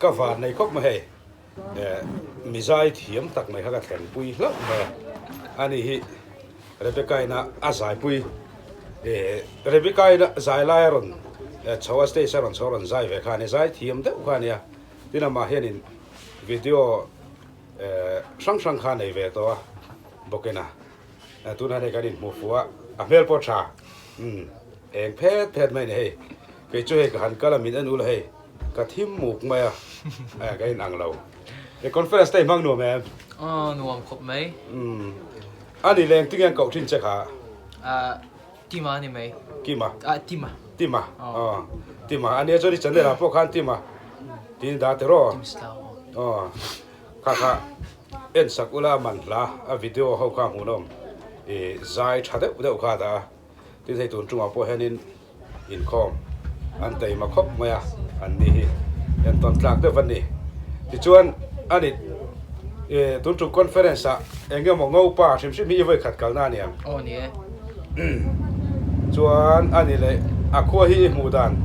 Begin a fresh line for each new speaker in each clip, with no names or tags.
Ka van nei khawp mai hei. Mi zai thiam tak mai kha ka thlenpui hlauh mai a. Ani hi Rebecca ina a zaipui Rebecca ina zai lai a rawn chho a stage a rawn chho a rawn zai ve kha a ni. Zai thiam deuh kha a nia. Tin amah hianin video hrang hrang kha a nei ve tawh a bawkin a. Tunah hei kan inhmuh fuh a, a hmel pawh tha. Umm eng phet phet mai a ni hei. Kei chu hei ka han kal a min en ul a hei. Ka thim muk mai a, eh ka in ang lo. E conference te i hmang nuam em?
Aw nuam khawp mai.
Umm a ni leng tinge an koh thin che kha?
Ah Tima a ni mai.
Kima?
Ah Tima.
Tima aw Tima a nia chuan i channel ah pawh khan Tima tiin dah tiraw?
Tim Slau
aw. Aw kha kha en sak ula man hla a video ho kha hmuhnawm i zai tha deuh deuh kha dah a. Tin hei tun tumah pawh hianin inkhawm an taima khawp mai a, an ni hi entawn tlak deuh a ni. Tichuan a ni tun tum conference ah eng emaw ngopa hrim hrim hi i vawi khat kalna a ni ang.
Aw ni e.
Chuan a ni leh a khua hi i hmuh dan.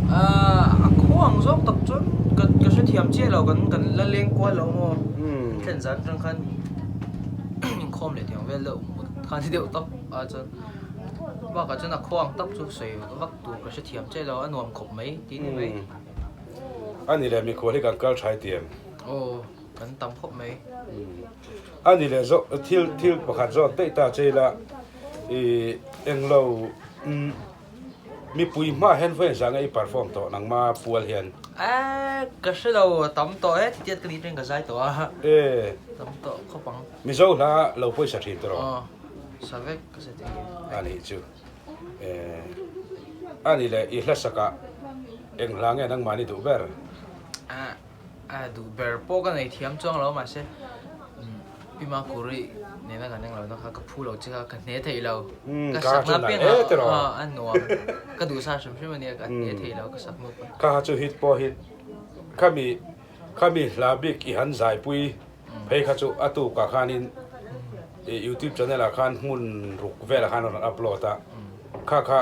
A khua ang zawk tak chuan ka hrethiam chiah lo kan kan la leng kual lo maw thlen zan atang khan inkhawm leh tiang vel deuh hmuh khan ni deuh tawp. Ah chuan bakah chuan a khuang tak chu sawi vak tur ka hrethiam che lo a nuam khawp mai tih ni mai.
A ni leh mikhual hi kan kal tha i ti em?
Aw kan tam khawp mai.
A ni leh zawk thil thil pakhat zawk daih ta che ila i englo mipui hma hian vawiin zah nge i perform tawh nangma pual hian?
Eh ka hre lo a tam tawh e titiat ka nih atangin ka zai tawh a.
Eh.
Tam tawh khawp ang.
Mizo hla lo pawisa thin tawh rawh.
Aw sa vek ka sa thei.
A nih chu. Eh a nih leh i hlasakah eng hla nge nangmahni duh ber?
Ah a duh ber pawh ka nei thiam chuang lo mahse Pi Makuri nena kan englo na kha ka phu lo che kha ka hne thei lo. Ka sakna piang ah a nuam ka duh sa hrim hrim a nia ka hne thei lo ka sak nup a.
Kha kha chu hit pawh hit khami khami hla bik i han zaipui Phei kha chu a tukah khanin youtube channel ah khan hmun ruk velah khan a rawn upload a, kha kha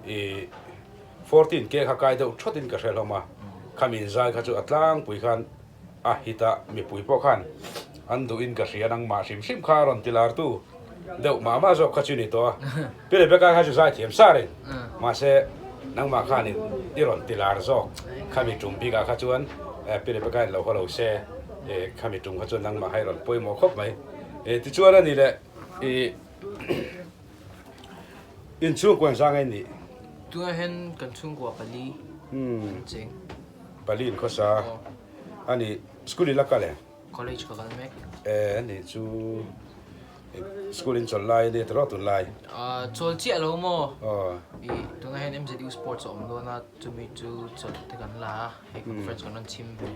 ih 14 K kha kai deuh thawt in ka hre hlawm a, khami inzai kha chu a tlangpui khan a hit a, mipui pawh khan an duh in ka hria nangmah hrim hrim kha a rawn ti lar tu deuh mah mah zawk kha chu ni tawh a, Pi Rebecca kha chu zai thiam sa reng mahse nangmah khanin i rawn ti lar zawk khami tum bikah kha chuan Pi Rebecca in lo haw lo se khami tum kha chuan nangmah kha i rawn pawimawh khawp mai. Tichuan a ni leh i inchhungkua in zang a nih?
Tunah hian kan chhungkua pali an cheng.
Pali in khawsa a ni. School i la kal em?
College ka kal mek.
E ani chu school in chawl lai ania tiraw tun lai.
Chawl chiah lo maw? I tunah hian MZU sports a awm dawn a chumi chu chawlh te kan la a hei conference kan rawn chhim ve.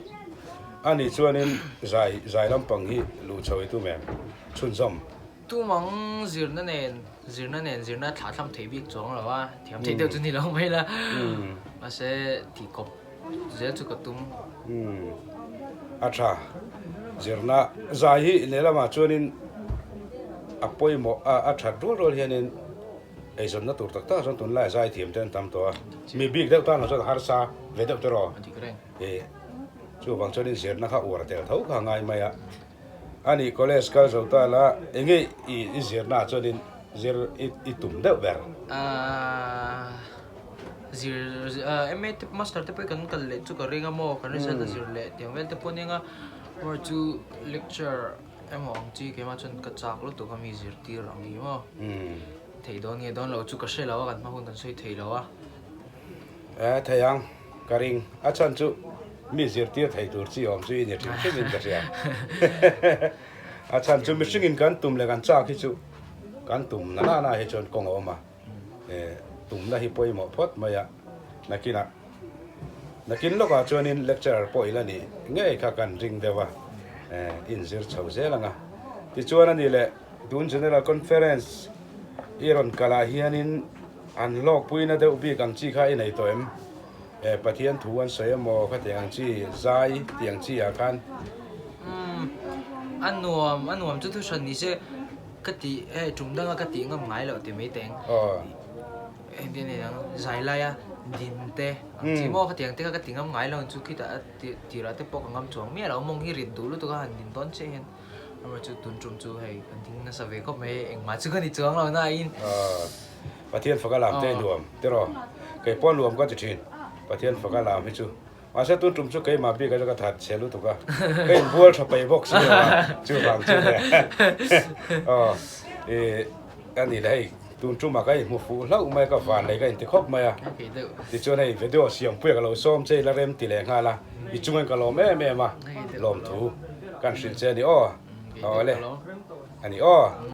Ani chuanin zai zai lampang hi luh chho i tum em? Chhunzawm.
Tumang zirna nen zirna nen zirna thlah thlam theih bik chuang lo a thiam theih deuh chu ni lo mai la mahse tih kawp zel chu ka tum.
Umm a tha zirna zai hi lehlamah chuanin a pawimawh a a that rual rual hianin eizawnna tur tak tak chuan tunlaiah zai thiam te an tam tawh a mi bik deuh tan lo chuan a harsa ve deuh tiraw ih chuvang chuanin zirna kha uar tel tho kha a ngai mai a. A nih college kal zo ta la enge i i zirna ah chuanin zir i i tum deuh ber?
Ahh zir MA te master te pawh hi kan kal leh chu ka ring a maw kan result a zir leh tiang vel te pawh ania nga maw chu lecture emaw ang chi keimah chuan ka chak lutuk a mi zirtir ang hi maw theih dawn nge dawn lo chu ka hre lo a kan hma hun kan sawi thei lo a.
Eh thei ang. Ka ring, a chhan chu mi zirtir thei tur chi awm chu i ni hrim hrim in ka hria. A chhan chu mihring in kan tum leh kan chak hi chu kan tum na na na hi chuan kawng a awm a, tumna hi pawimawh phawt mai a, nakinah nakin lawkah chuanin lecturer pawh i la nih ngei kha kan ring deuh a, inzir chho zel ang a. Tichuan a ni leh tun General Conference i rawn kalah hianin An hlawkpuina deuh bik ang chi kha i nei tawh em? Eh, Pathian thu an sawi emaw khatiang ang chi, zai tih ang chi ah khan.
Umm, a nuam, a nuam chu thu hran ni se, ka tih, hei tum danga ka tih ngam ngai loh ti mai teng.
Aw.
Engtin nge ang, zai laia. Din te ang chi maw khatiang te kha ka ti ngam ngai lo chu khitah a tirah te pawh ka ngam chuang miah lo mawng hi rit duh lutuk a han din dawn chiah hian amaherawhchu chu tun tum chu hei ka ding nasa ve khawp mai engmah chu ka ni chuang lo na in.
Pathian faka lam te nuam tiraw kei pawh nuam ka ti thin Pathian faka lam hi chu mahse tun tum chu keimah bik aṭanga ka that chhe lutuk a ka inbual tha peih bawk si lo a chuvang chu le aw ih a nih leh hei tun tumah ka inhmu fuh hlauh mai a ka van lei ka inti khawp mai a tichuan hei video siampuia ka lo sawm che ila rem ti leh nghal a i chungin ka lawm em em a lawmthu kan hrilh che a ni aw aw le a ni aw.